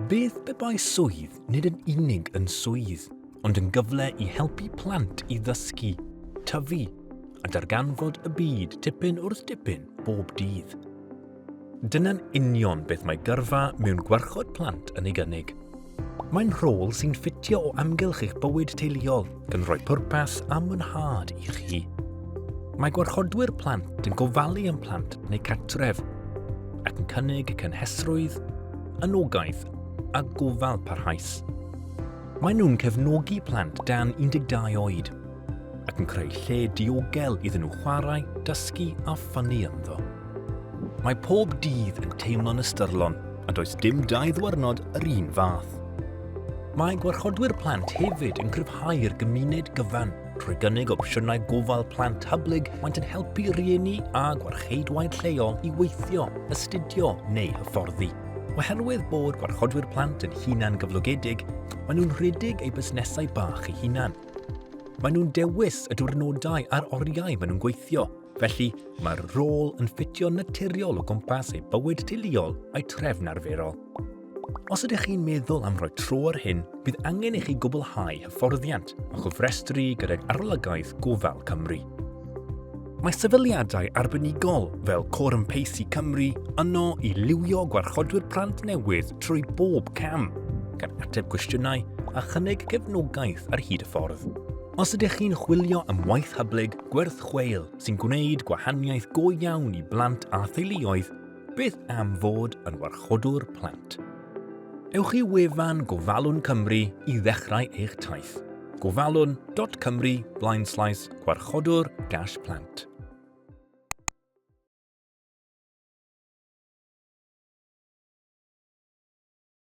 Beth pe bai swydd nid yn unig yn swydd, ond yn gyfle i helpu plant i ddysgu, tyfu, a darganfod y byd tipyn wrth dipyn bob dydd? Dyna'n union beth mae gyrfa mewn gwarchod plant yn ei gynnig. Mae'n rôl sy'n ffitio o amgylch eich bywyd teuluol, gan roi pwrpas a mwynhad i chi. Mae gwarchodwyr plant yn gofalu am plant yn eu cartref ac yn cynnig cynhesrwydd, anogaeth a gofal parhaus. Maen nhw'n cefnogi plant dan 12 oed ac yn creu lle diogel iddyn nhw chwarae, dysgu a ffynnu ynddo. Mae pob dydd yn teimlo'n ystyrlon a does dim dau ddwyrnod yr un fath. Mae gwarchodwyr plant hefyd yn cryfhau'r gymuned gyfan trwy gynnig opsiynau gofal plant hyblyg maent yn helpu rhieni a gwarcheidwaid lleol i weithio, astudio neu hyfforddi. Oherwydd bod gwarchodwyr plant yn hunan gyflogedig, maen nhw'n rhedeg eu busnesau bach eu hunan. Maen nhw'n dewis y diwrnodau a'r oriau maen nhw'n gweithio, felly mae'r rôl yn ffitio'n naturiol o gwmpas eu bywyd teuluol a'u trefn arferol. Os ydych chi'n meddwl am roi tro ar hyn, bydd angen i chi gwblhau hyfforddiant a chofrestru gydag Arolygaeth Gofal Cymru. Mae sefydliadau arbenigol fel Côr Ympeisi Cymru yno i liwio gwarchodwyr plant newydd trwy bob cam, gan ateb cwestiynau a chynnig cefnogaeth ar hyd y ffordd. Os ydych chi'n chwilio am waith hyblyg gwerth chweil sy'n gwneud gwahaniaeth go iawn i blant a theuluoedd, Beth am fod yn warchodwr plant? Ewch i wefan Gofalwn Cymru i ddechrau eich taith. Gofalwn.cymru blaenslaes gwarchodwr-plant.